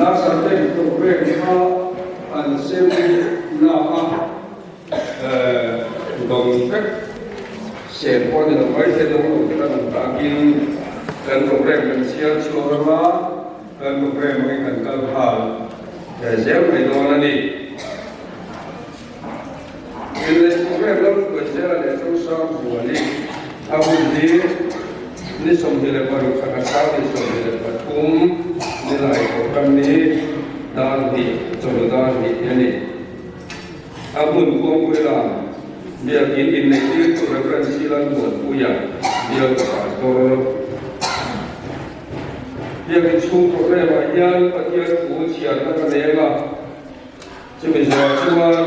Last Sunday programme kha an sem na a dawng vek sem pawh a ni lo mai thei dawng lo te kan awm takin kan programme kan chhiar chhuak anga kan programme angin kan kal nghal zel mai dawn a ni. Inneih programme lam hruai zela leh Zosang Zuali a hun hi ni 26 thla sang ni 23 ni lai programme ni dar hnih chawhnu dar hnih hi a ni. A hmun kawngpui lam biakin inneih tirtu Rev. Silan Muanpuia bial pastor biakin chhung programme ah hian Pathian thu chhiarna ka nei anga, Chumi zawh chuan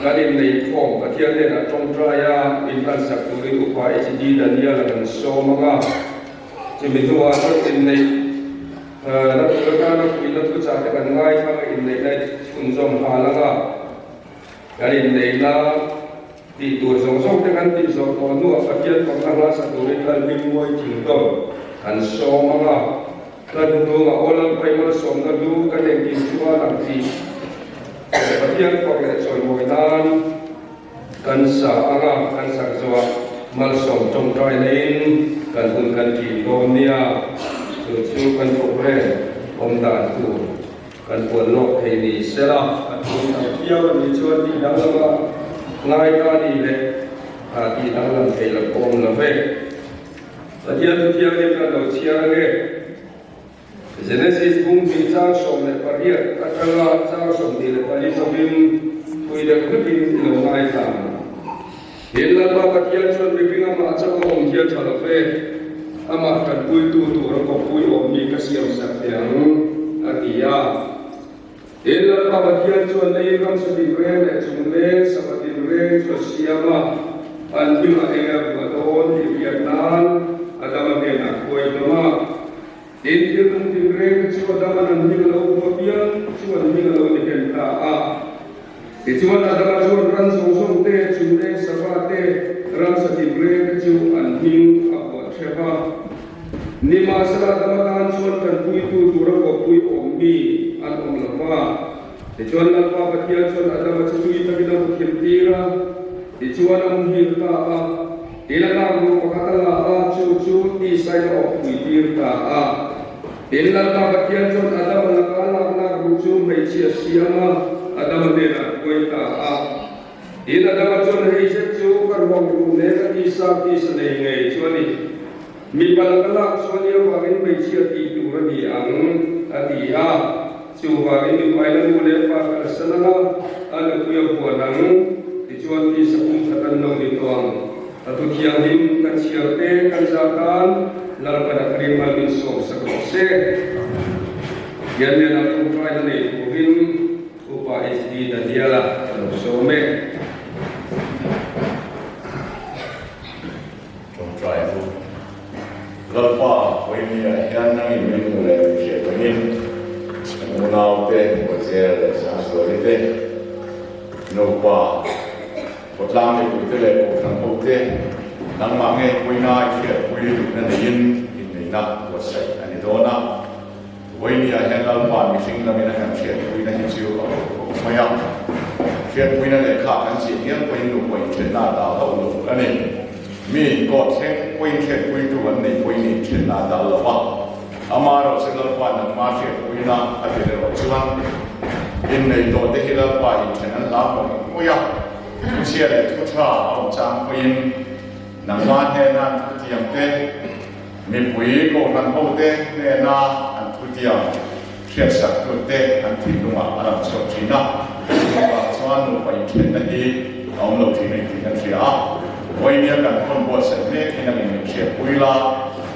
kan inneihkhawm Pathian hnenah tawngtai a, min hlansak turin Upa HD Daniel-a kan sawm ang a. Chumi hnuah chuan inneih na tur atana puihna thuchah te kan ngaithlang a, inneihna i chhunzawm nghal ang a. Kan inneihna tih tur zawng zawng te kan tih zawh tawh hnuah Pathian fakna hlansak turin Lalhmingmuai Thingtawng kan sawm ang a. Ka duhduhah aw Lalpai malsawmna lu ka engkim chu a lang tih Pathian fak leh chawimawi nan kan sa anga kan sak zawhah malsawm tawngtai neiin kan hun kan ṭin dawn nia. Chu chu kan programme awm dan tur kan puan lawk thei ni sela a tum ang phiau a nih chuan tih danglam a ngai ta ni leh tih danglam thei lo pawh awm lo ve. Pathian thu thianghlim kan lo chhiar ange. Genesis bung hnih chang 18 atanga chang 24 zawhin thui deuh hlekin i lo ngaithla ang. Tin, Lalpa Pathian chuan mihring amah chauh a awm hian tha lo ve, amah tanpuitu tura kawppui awmmi ka siamsak thei ang, a ti a. Tin, Lalpa Pathian chuan lei ramsa tinreng leh chungleng sava tinreng chu a siam a, an hmingah eng a buah dawn tih hriat nan Adama hnenah a khuai hlawm a. Tin, thil nung tinreng te chu Adama'n an hming a lo buah piang chu an hming a lo ni hen ta a. Tichuan, Adama chuan ran zawng zawng te, chungleng sava te, ramsa tinreng te chu an hming a buah theuh a. Nimahsela dam atan chuan tanpuitu tura kawppui awm mi an awm lo va. Tichuan Lalpa Pathian chuan Adama chu tui takin a muthilh tir a, tichuan a muhil ta a. Tin a tlakruh pakhat a la a, chu chu tisain a awkpui tir ta a. Tin Lalpa Pathian chuan Adama laka a laknak ruh chu hmeichhia siam a, Adama hnenah a hruai ta a. Tin Adama chuan hei zet chu ka ruang ruh nen a tisa tisa nei ngei chu a ni. Mipa laka lak chuan i avangin hmeichhia tih tur a ni ang, a ti a. Chuvangin mipa in a nu leh pa kalsan anga a nupui a huan ang, tichuan tisa pum khat an lo ni tawh ang. A thu thianghlim kan chhiar te kan zah tan Lalpan a thar mal min sawm sak rawh se. Hian nena tawngtaina nei turin Upa HD Daniel-a ka lo sawm e. Ṭawngṭai ru. Lalpa, Vawinia hian nangin min hmu leh min hriat angin kan unaute, Boazel leh Sangzuali te, nupa, khawtlang mipuite leh kohhran hote, nangmah nge Vawiina i hriatpui duhna neiin inneihna buatsaih a ni dawn a. Vawinia hian Lalpa mihring lamin a kan hriatpuina hi chu a bo khawp mai a. Hriatpuina lehkha kan ziah hial pawhin nupa inthenna a dal hauh lo a ni. Mi inkawt thleng pawhin hriatpuitu an neih pawhin inthenna a dal lo a. Amaherawh chu Lalpa nangma hriatpuina a tel erawh chuan innei tawh te hi Lalpa inthen an hlau ngawih ngawih a. Thuchhia leh thutha a awm chang pawhin nangma hnena an thutiam te, Mipui kohhran hote hnena an thutiam hriatsaktute an thinlungah a lang chhuak thin a, chuvang chuan nupa inthenna hi a awm lo thin a ni tih kan hria a. Vawinia kan hawn buatsaih mek hi nangin min hriatpui la,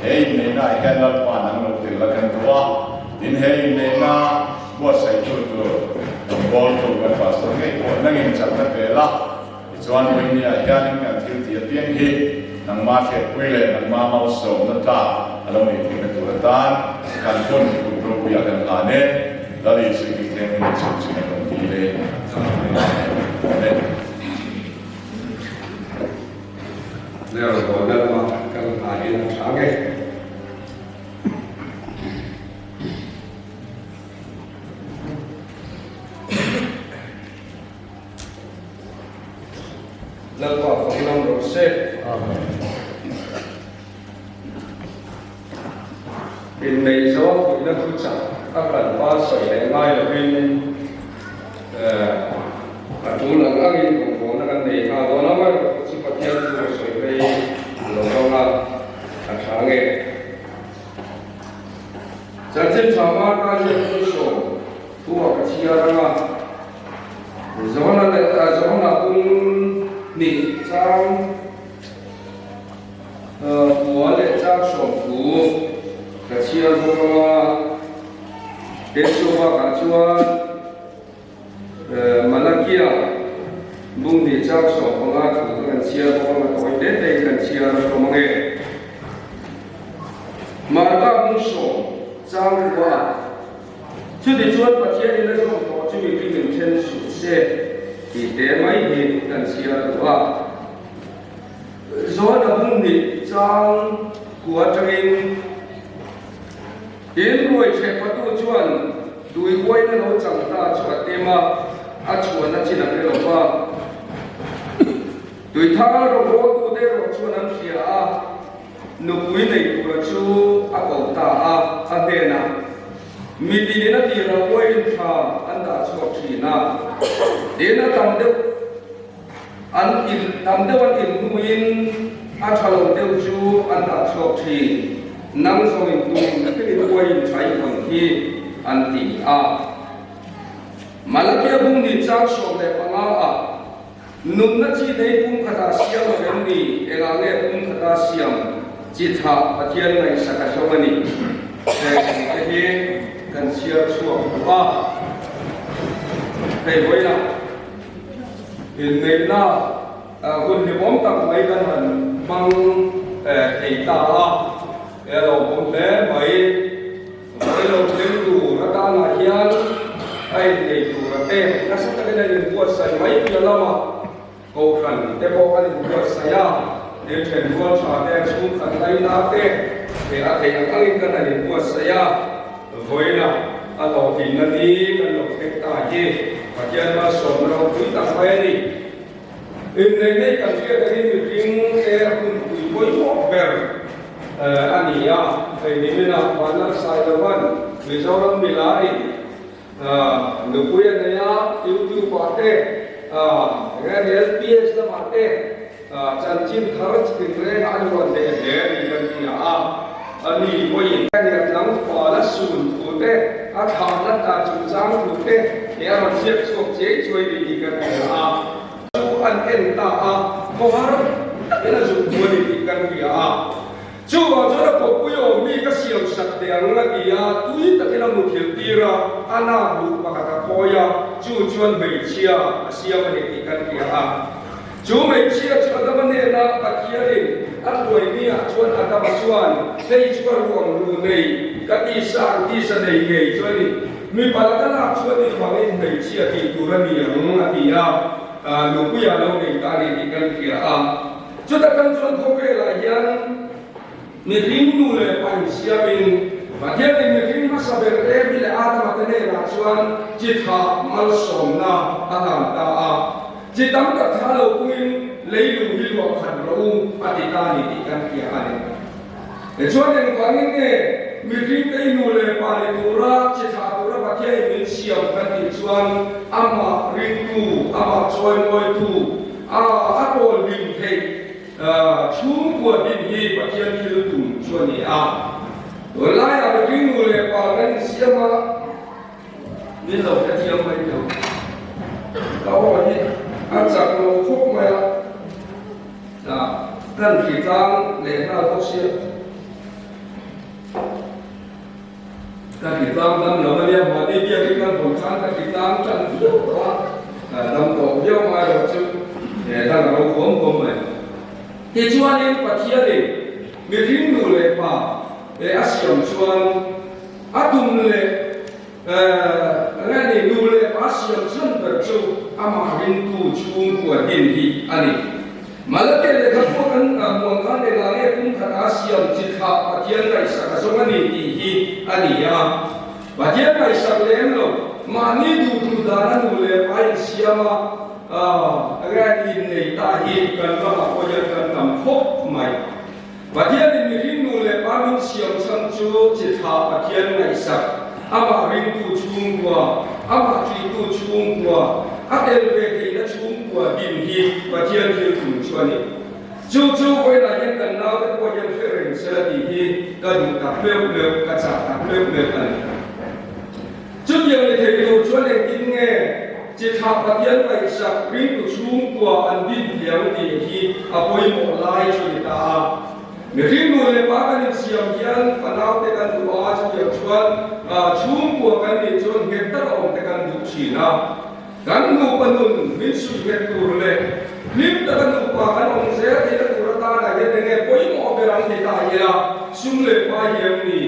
he inneihnaah hian Lalpa nang lo tel la kan duh a, tin he inneihna buatsaihtu tur rawngbawltu kan pastor ngei pawh nangin chakna pe la, Tichuan, Vawinia hianin kan thil tih apiang hi nangma hriatpui leh nangma malsawmna tlak a lo nih theihna tur atan kan hun kut ropuiah kan hlan e. Lal Isu hi tlem in chhuk chin a rawn ti le. Amen. Lero dawhna lama kal hna hian a tha nge? Inneih zawng puihna thu chak a kan pa sawi leh ngai lovin a tul ang angin rawngbawlna kan nei nghal dawn a, amaherawhchu chu Pathian thu a sawi phei lo vang a, a tha nge? Chanchin tha hma ka ziak chu sawm thu a ka chhiar ang a, Johana leh Johana bung hnih chang Kua leh chang 10 ka chhiar bawk ang a, Keisuo bakah chuan Malakia bung hnih chang 15 thu ka kan chhiar bawk ang a, tawi te tein kan chhiar hlawm ang e. Marka bung 10 chang kua ah chutichuan Pathianin a zawm tawh chu mihring in then suh se tih te mai hi kan chhiar duh a. Johana bung hnih chang kua atangin In ruai chheh patu chuan tui uaina lo chang ta chu a tem a, a chhuan a chin a hre lo va. Tui thar rawngbawltute erawh chuan an hria a, nupui nei tura chu a ko ta a, a hnenah, Mi tinin a tirah uain thla an dah chhuak thin a, tin a tam deuh an in tam deuh an in hnuin a tha lo deuh chu an dah chhuak thin, nang zawng in tum thlengin uain tha i hawn hi an ti a. Malakia bung ni chang 15 ah Nunna chi nei pum khatah siam lo em ni? Engah nge pum khata siam chi thah Pathian ngaihsak a hlauh a ni? Heng te hi kan chhiar chhuak duh a. Hei vawiinah inneihna hun hlimawm tak mai kan han hmang thei ta a, e a lawmawm hle mai. Vawi lo thleng tur atanah hian a innei tur a te nasa takin a inbuatsaih mai piah lamah Kohhran te pawh an inbuatsaih a, thil then rual tha te, chhungkhat laina te leh a theih ang angin kan han inbuatsaih a, vawiina a hlawhtlinna ni kan lo thleng ta hi Pathian malsawmna ropui tak mai a ni. Innei nei kan hriat angin mihring te hunpui pawimawh ber a ni a, hei niminah Vanlalsailovan Mizoram milai nupui a nei a, YouTube ah te enge LPS lamah te chanchin thar chitin reng an rawn leh hle a ni kan ti a, a ni pawhin tlangval a sun thu te, a thlah nat dan chungchang thu te he a rawn ziak chhuak chiai chuai ni tih kan hria a. Chu an en ta a, khawhar takin a zuk thu a ni tih kan hria a. Chuvang chuan a kawppui awmmi ka siam sak teh ang a ti a, tui takin a muthilh tir a, a nak luh pakhat a khawi a, chu chuan hmeichhia a siam a ni tih kan hria a. Chu hmeichhia chu Adama hnena Pathianin a hruaimi ah chuan Adama chuan, Hei chu ka ruang lu nei, ka tisa ang tisa nei ngei chu a ni. Mipa laka lak chuan i vangin hmeichhia tih tur a ni ang, a ti a, nupuia lo nei ta a ni tih kan hria a. Chuta kan chuan khawvelah hian mihring nu leh pa insiamin Pathianin mihring hmasa ber Evi leh Adama te hnenah chuan chi tha malsawmna a hlan ta a. Chi tam tak tha lo pungin leilung hi luah khat rawh u, a ti ta a ni tih kan hria a ni. Tichuan engvangin nge mihringte i nu leh pa ni tura chi thlah tura Pathianin min siam kan tih chuan amah ringtu, amah chawimawitu, a a pawl hlim theih chhungkua din hi Pathian thil tum chu a ni a. Tunlaiah mihring nu leh pa kan insiam a, min lo hrethiam mai teh u. Ka aw hi a chak lo khawp mai a. Kan hri tlang leh nghal bawk sia. Ka hri tlang dam lo a nia, mahni biakin kan hawn khan ka hri tlang tan viau tawh a, dam tawh viau mai erawh chu dang a lo huam huam mai. Tichuanin Pathianin mihring nu leh pa a siam chuan a tum leh Rani nu leh pa siam chhan ber chu amah ringtu chhungkua din hi a ni. Malate lehkha pawh kan hmuh ang khan engah nge kum khata siam chi thlah Pathian ngaihsak a zawng a ni tih hi a ni a. Pathian ngaihsak lem lo, mahni duh duh dan a nu leh pa insiam a, Rani innei ta hi kan ramah pawh hian kan tam khawp mai. Pathianin mihring nu leh pa min siam chhan chu chi thlah Pathian ngaihsak, amah ringtu chhungkua, amah ṭihtu chhungkua, a tel ve theihna chhungkua din hi Pathian thil tum chu a ni. Chu chu vawiinah hian kan naute pawh hian hre reng sela tih hi ka duh tak meuh meuh, ka chak tak meuh meuh a ni. Chutiang ni thei tur chuan engtin nge chi thlah Pathian ngaihsak ringtu chhungkua an din thiam tih hi a pawimawh lai chu ni ta a. Mihring nu leh pa kan insiam hian fanaute kan duh a, chutiang chuan chhungkua kan nih chuan nghet taka awm te kan duh thin a. Kan nupa nun min suih nghet tur leh hlim taka nupa kan awm zel theihna tur atana hian enge pawimawh ber ang ti ta ila sum leh pa hiam ni.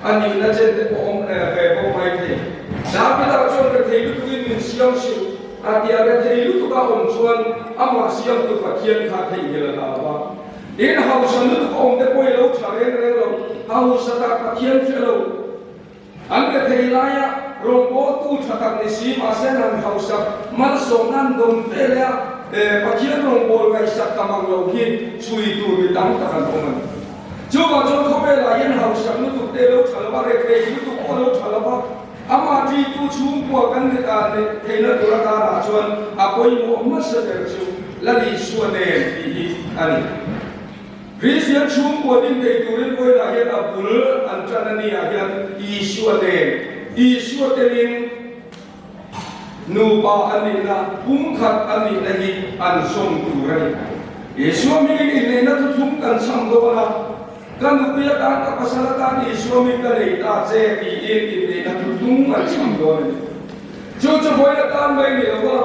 A nihna chen te pawh awm ve bawk mai thei. Davida chuan rethei lutukin min siam suh a ti a, rethei lutuka awm chuan amah siamtu Pathian kha theihnghilh a hlau a. Tin, hausa lutuk awm te pawh i lo tha reng reng lo, hausa tak Pathian hre lo. An rethei laia rawngbawltu tha tak ni si mahse an hausak malsawmna an dawn ve leh a, Pathian rawngbâwl ngaihsak tam ang lo hi chhui tur mi tam tak an awm a ni. Chuvang chuan khawvelah hian hausak lutuk te lo tha lo a, rethei lutuk pawh lo tha lo va, amah ṭitu chhungkua kan neih theihna tur atanah chuan a pawimawh hmasa ber chu Lal Isua nen tih hi a ni. Kristian chhungkua din thei turin vawilah hian a bul an ṭan a niah hian Isua nen, Isua telin Nupa an nihna, pumkhat an nihna hi an zawm tur a ni. Isua hmingin inneihna thuthlung kan chham dawn a, Ka nupui atan, ka pasal atan Isua hming ka nei ta che tiin inneihna thuthlung an chham dawn a ni. Chu chu vawiin atan mai ni lo va,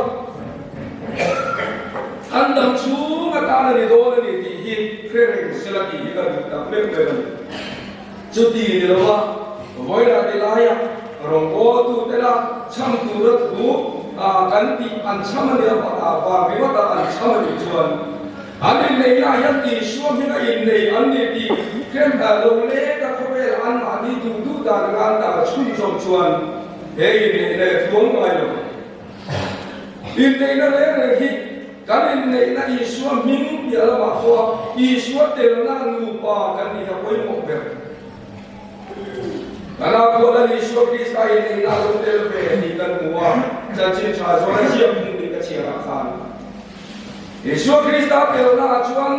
an dam chhung atan a ni dawn a ni tih hi hre reng sela tih hi ka duh tak meuh meuh a ni. Chuti ni lo a, vawilah ti laia rawngbawltute la chham tura thu kan tih an chham a nia vang ringawta an chham a nih chuan an inneihna ah hian Isua hminga innei an ni tih hrem lo lek a khawvel anmahni duh duh dan anga an dah chhunzawm chuan he inneihna hi a tluang ngai lo. Inneihna reng reng hi kan inneihna Isua hming piah lamah pawha Isua telna nupa kan nih a pawimawh ber. Kan Apualan Isua Krista inneihna a lo tel ve tih kan hmu a, chanchin tha zawn a ziak hmun nih ka chhiarah khan. Isua Krista telna ah chuan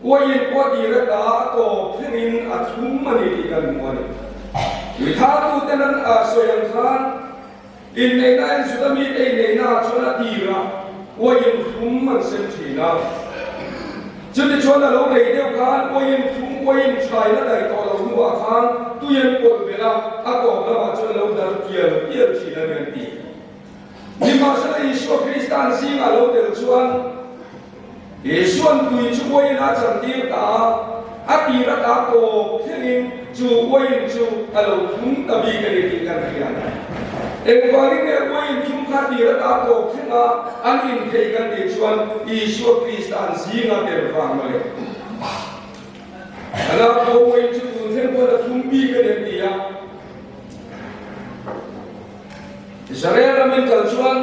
uaiin pawh tir a ta a tawp thlengin a thlum a ni tih kan hmu a ni. Tuithatuten an sawi ang khan, Inneihna in Juda mite inneihna ah chuan a tirah uaiin thlum an sem thin a. Chutichuan a lo rei deuh khan uaiin thlum uaiin thaina daih tawh lo hnuah khan tui an pawlh belh a, a tawp lamah chuan a lo dal tial tial thin a ni an ti. Nimahsela Isua Krista an zingah a lo tel chuan Isua'n tui chu uaiin a chantir ta a, a tir ata tawp thlengin chu uaiin chu a lo thlum ta bik a ni tih kan hria. Engvangin nge uaiin thlum kha tir ata tawp thlenga an inthei kan tih chuan Isua Krista an zinga tel vang mawle. A lak pawh uaiin chu tun thleng pawn a thlum bik a ni an ti a. Israel ramin kal chuan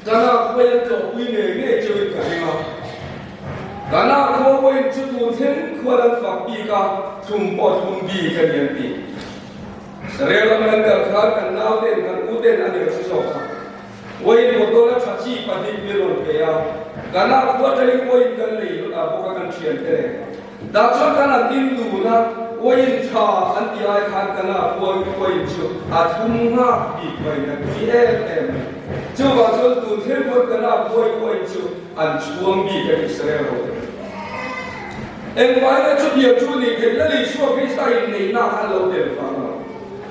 Kana khuai an tlawhpui ngei ngei cheuhin ka ring a. Kana khua pawhin chu tun thleng khual an fak bik a, thlum pawh thlum bik a ni an ti. Israel ram kan kal khan kan nauten, kan uten a ner chu zawk kha. Uain bottle a tha chi pahnih min rawn pe a, Kana khua atangin uain kan lei bawk a kan thiante nen. Dah chuan kan an in dun a, uain tha an ti ai khan kan a khuai uain chu a thlum nghak bik mai na tui em em mai. Chuvang chuan tun thleng pawn kan a khuai uain chu an chhuang bik a ni Israel ho te. Engvai nge chutiang chu ni theih Lal Isua Krista inneihna khan lo tel vang lo.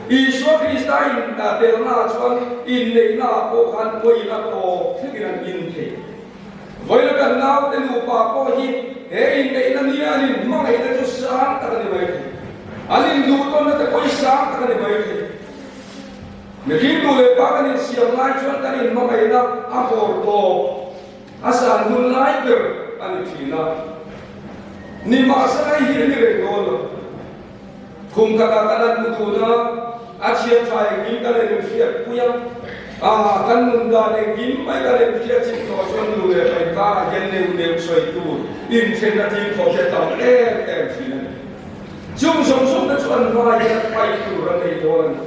Isua Krista in telna ah chuan inneihna ah pawh khan uain a tawp thlengin an in thei. Vawiin kan naute nupa pawh hi he inneihna nia an inhmangaihna chu sang tak a ni mai thei. An induhtawnna te pawh hi sang tak a ni mai thei. Mihring nu leh pa kan insiam lai chuan kan inhmangaihna a hawr tawp, a san hun lai ber a ni thin a. Nimahsela hei hi a ni reng dawn lo. Khum khatah kan an hmu dun a, a chhiat tha engkim kan inhriat pui a, ah kan nun dan engkim mai kan inhriat chim tawh chuan nu leh pa inkarah hian neuh neuh sawi tur inthen a thing khawp hi a tam em em thin a ni. Chung zawng zawng te chu an hma hian fight tur an nei dawn a ni.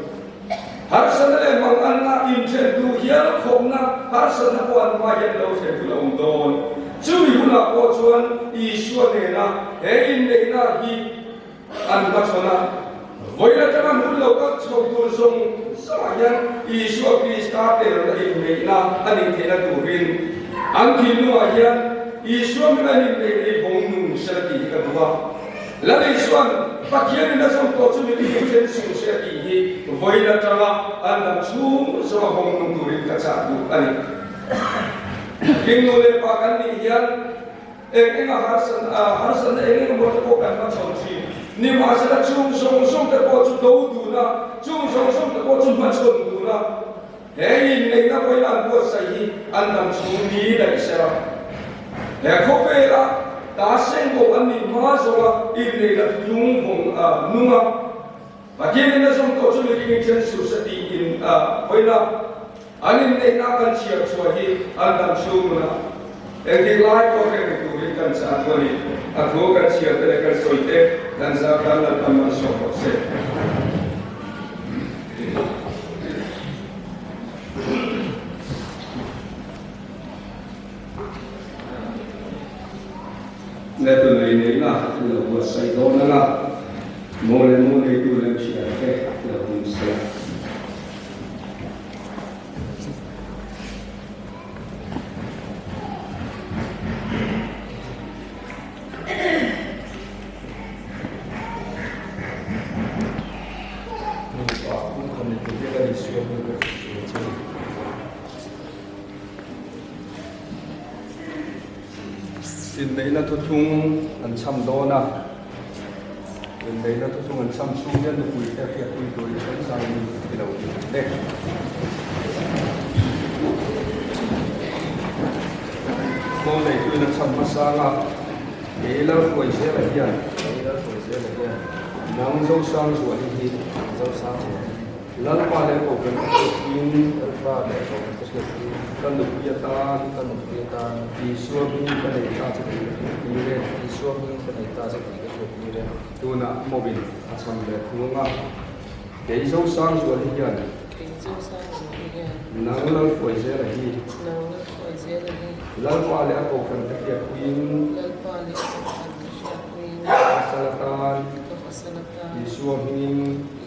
Harsatna leh manganna inthen duh hial khawpna harsatna pawh an hma hian lo thlen hun a awm dawn. Chumi hunah pawh chuan Isua nena he inneihna hi an hmachhawn a. Vawiin atanga hun lo kal chho tur zawng zawngah hian Isua Krista telna inneihna a nih theihna turin an thinlungah hian Isua hming an inneihna hi vawng nung sela tih hi ka duh a. Lal Isua'n Pathianin a zawm tawh chu mipui in then suh se a tih hi vawiin atanga an dam chhung zawnga vawng nung turin ka chah duh a ni. Hling nu leh pa kan nih hian eng enga harsatna eng eng emaw te pawh kan hmachhawn thin. Nimahsela chung zawng zawng te pawh chu do dun a, chung zawng zawng te pawh chu hmachhawn dun a, he inneihna vawiin an buatsaih hi an dam chhung ni daih sela. He khawvela ta seng bo an nih hma zawnga inneihna thuthlung vawng nung a, Pathianin a zawm tawh chu mihringin then suh se tiin vawiina an inneihna kan chhiar chhuah hi an dam chhung nunah engtik lai pawh hreng turin kan chah duh a ni. A thu kan chhiar te leh kan sawi te kan zar tan Lalpan malsawm rawh se. Le tu nei nei la lo buatsaih dawn anga mo leh mo neitu lem chhiar te lo hming se. Nupa pumkhat ni tur hian a insual hnu ka hrilh che ni. Inneihna thuthlung an cham dawn a, inneihna thuthlung an cham chhung hian nupui te hriatpui turin sawn zangin i lo ti ang le. Khaw neituin a cham hmasang a, kei Lalhruaizela hian, nang Zosangzuali hi, Lalpa leh Kohhran ka hriatpuiin, Lalpa leh Kohhran ka hriatpuiin, ka nupui atan, ka nupui atan, Isua hmingin ka nei ta che tih ka hriattir e, Isua hmingin ka nei ta che tih ka hriattir e. Tunah mawin a cham leh thung a, kei Zosangzuali hian, kei Zosangzuali hian, nang Lalhruaizela hi, nang Lalhruaizela hi, Lalpa leh a Kohhran ka hriatpuiin, Lalpa leh a Kohhran ka hriatpuiin, ka pasal atan, ka pasal atan, Isua hmingin,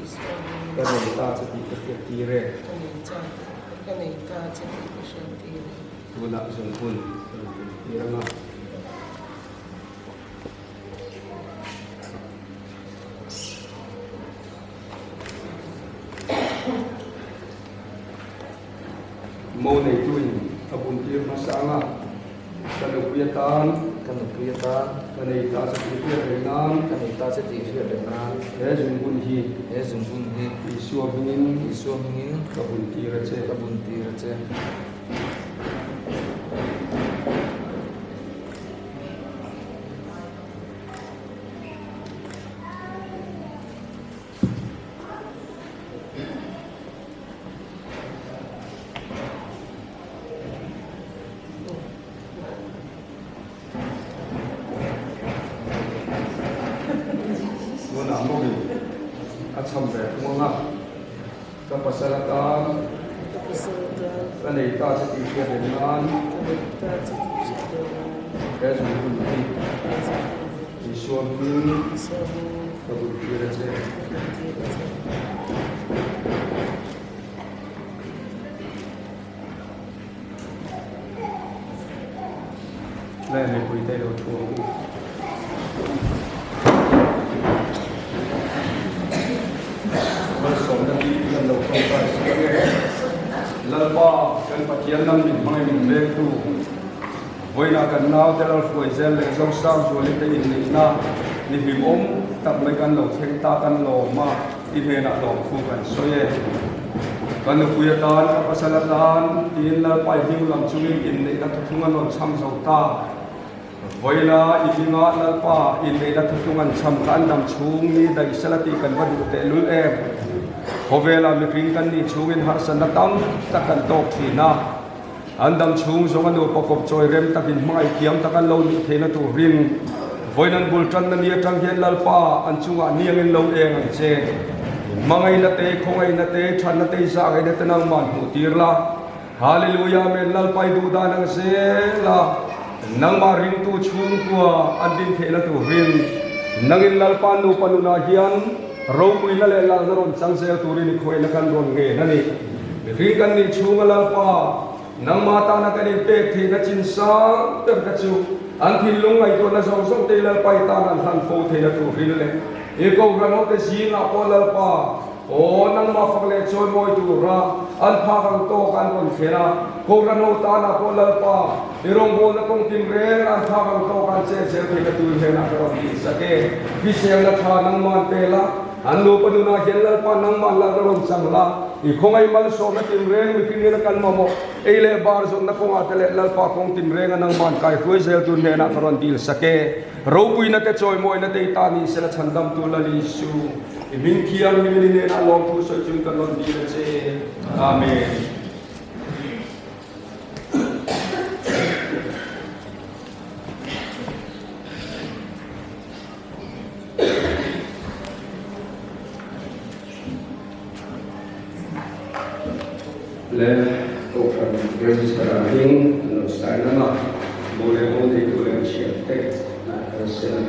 Ka nei ta che tih ka hriat tir e. Ka nei ta che tih ka hriat tir e. Tunah zawng hun ka rawn tum tir ang a. Mo neituin a bun tir hmasa ang a. Ka nupui atan. Ka nupui atan. Ka nei ta che tih hriat reng nan. Ka nei ta che tih hriat reng nan. He zungbun hi. He zungbun hi. Isua hmingin. Isua hmingin. Ka bun tir a che. Ka bun tir a che. Tunah mawmin a cham ve thung ang a, ka pasal atan ka nei ta che tih hriat reng nan he zungbun hi Isua hming ka buntir a che. Le mipui te lo thu ang u. Malsawmna hi kan lo tawngtai sak ang e. Lalpa kan Pathian nang min hmangaih min vengtu vawiinah kan naute Lalhruaizel leh Zosangzuali te inneihna ni hlimawm tak mai kan lo thleng ta kan lawm a. I hnenah lawmthu kan sawi e. Ka nupui atan, ka pasal atan tiin Lalpa i hming lam chungin inneihna thuthlung an rawn chham zo ta. Vawiina i hminga Lalpa inneihna thuthlung an chham kha an dam chhung ni daih sela tih kan va duh tehlul em. Khawvelah mihring kan nih chhungin harsatna tam tak kan tawk thin a. An dam chhung zawng a nupa kawp chawi rem takin hmangaih thiam tak an lo nih theihna turin. Vawiin an bul tanna ni atang hian Lalpa an chungah niangin lo eng ang che. Hmangaihna te, khawngaihna te, thatna te, zahngaihna te nangmah hmuh tir la. Hallelujah Amen Lalpa i duh dan ang zel a, nangmah ringtu chhungkua an din theihna turin nangin Lalpa nupa nunah hian ropuina leh lalna rawn chang zel turin i khawiahna kan rawn ngen a ni. Mihring kan nih chhunga Lalpa nangmah tana kan inpek theihna chin sang ber te chu an thinlung ngaihtuahna zawng zawng te Lalpa i tan an hlan fo theihna turin leh i kohhran hote zingah pawh Lalpa Aw, nangmah fak leh chawi mawi tura an phak ang tawk an rawn thlen a, Kohhran ho tanah pawh Lalpa, i rawngbawlna kawng tin reng an phak ang tawk an chet zel theihna tur hnenah ka rawn tihsak e. Hriselna tha nangmah an pel a, an nupa nunah hian Lalpa nangmah lalna rawn chang la, i khawngaih malsawmna tin reng mihring ina kan mamawh ei leh bar zawnna kawngah te leh Lalpa kawng tin renga nangmah an kaihruai zel tur hnenah ka rawn dilsak e. Ropuina te chawimawina te i ta ni sela chhandamtu Lal Isu. I hming thianghlim i hnenah lawmthu sawi chun kan rawn dil a che. Amen. Le Kohhran Register ah hming an lo sign ang a, bu leh mo neitu leh an thiante ah kal sela.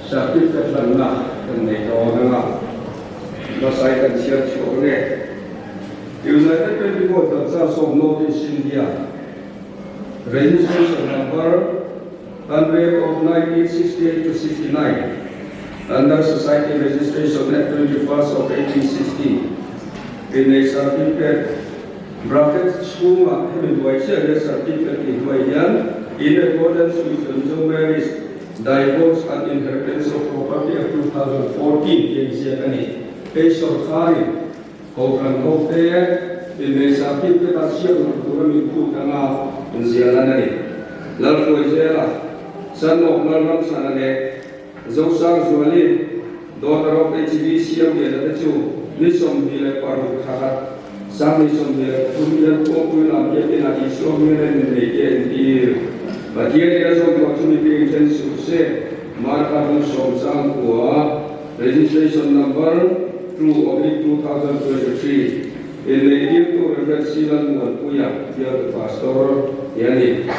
Certificate hlanna kan nei dawn anga hmasai kan chhiar chhuak nge United Pentecostal Church of North East India Registration number 100 of 1968 to 69 under Society Registration Act 21st of 1860 Innei Certificate bracket chhungah hemi hnuai chiah hian certificate tih hnuai hian in accordance with the Mizo Marriage, Divorce and Inheritance of Property Act 2014 tih a inziak a ni. Hei sorkarin Kohhran hote innei certificate a chhiat loh tura min phut anga inziah lan a ni. Lalhruaizela, Son of Lalramchhana leh Zosangzuali, Daughter of HV Siamliana te chu ni 26 thla khat, Sang ni 23 hian Kawngpui lam biakinah Isua hmel a innei te a intir. Pathian in a zawm tawh chu mipui in then suh se, Marka bung sawm chang kua, Registration number, 2/2023, Innei tirtu Rev. Silan Muanpuia, Bialtu Pastor, hi a ni.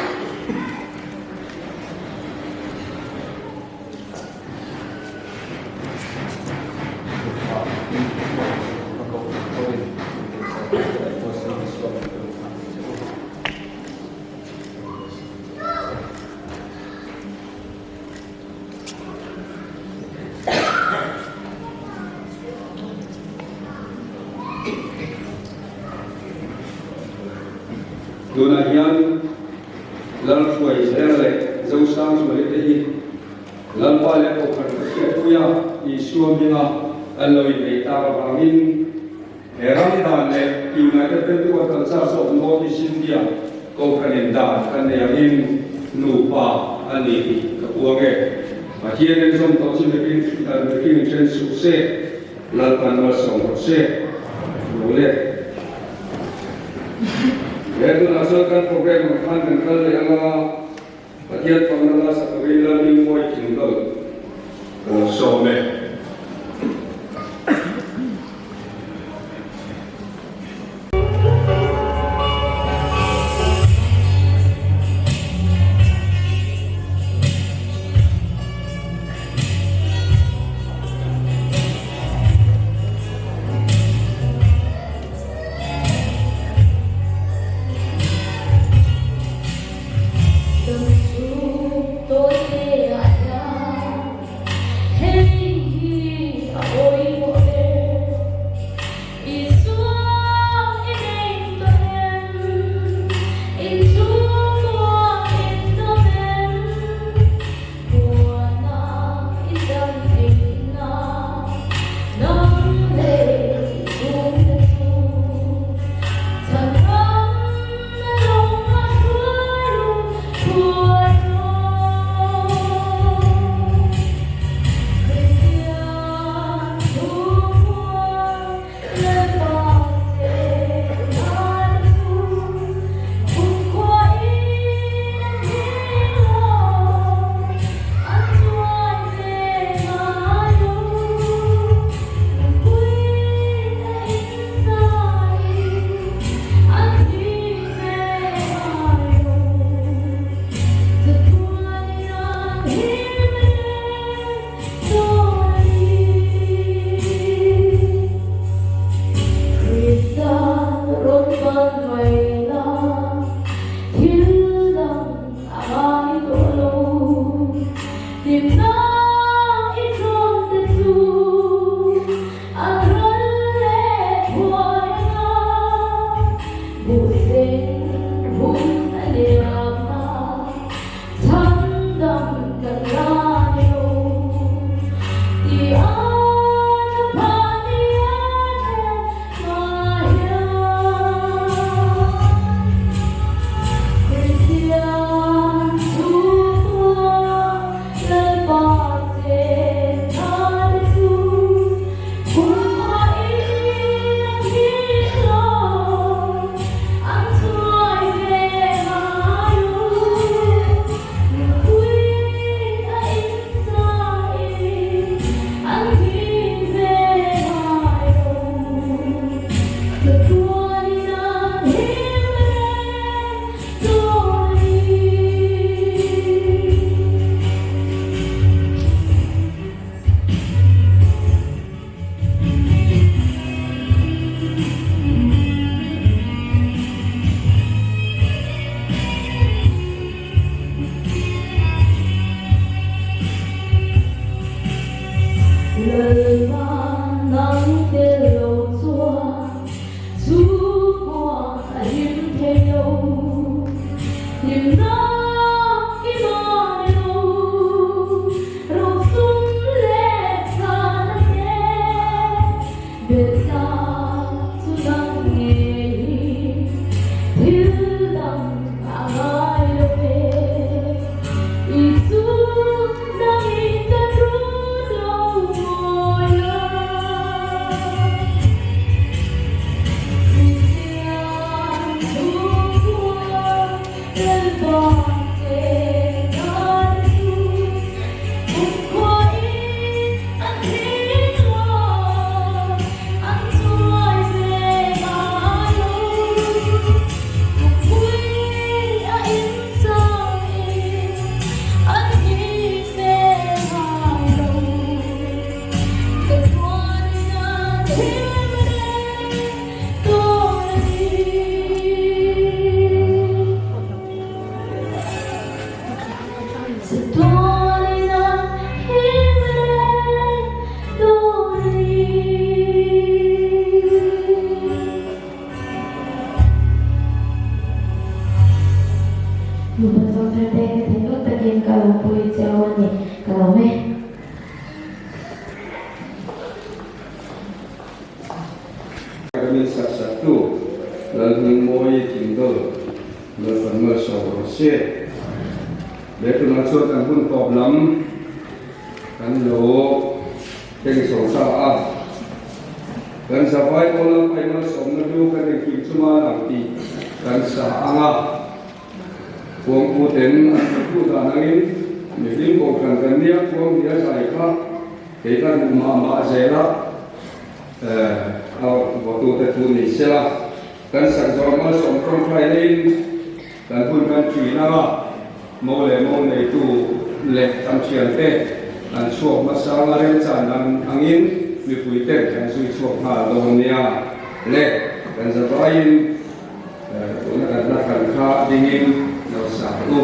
Tunah hian Lalhruai zel leh Zosangzuali te hi Lalpa leh Kohhran Pathian puia Isua hminga an lo inneih tak avangin he ram dan leh United Pentecostal Church of North East India Kohhranin dan kan nei angin nupa a ni tih ka puang e. Pathian en zawm tawh chu mihring mihring then suh se, Lalpan malsawm rawh se. Lo le. He tunah chuan kan program ang khan kan kal leh anga Pathian fakna la sak turin Lalhmingmawi thing dawlh. Ka lo sawm e. Min sak sak tu Lalhmingmawii Thingdawl Lalpan malsawm rawh se. He tunah chuan kan hun tawp lam kan lo thleng chho ta a. Kan zavai pawh Lalpa i malsawmna hlu kan engkim chunga lang tih kan sa ang a. Khuangpu ten an hmu dan angin mihring kohhran kan nia khuang hia zai kha. Kei ka duh mah mah zel a, a vawtute thu ni sela, kan sak zawh malsawm tawngtai leiin kan hun kan ṭin ang a, mo leh mo neitu leh kan ṭhiante an chhuak hmasa anga remchan ang angin mipuiten kan zui chhuak nghal dawn nia le, kan zavaiin tuna kan hla thlan kha dingin lo sa teh u.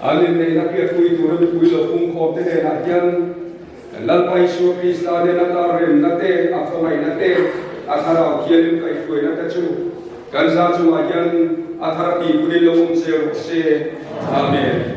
An inneihna hriatpui tura mipui lo pungkhawmte hnenah hian Lalpa Isua Krista nena tar remna te, a khawngaihna te, a thlarau thianghlim kaihhruaina te chu kan za chungah hian a thar a tihpunin lo awm zel rawh se. Amen.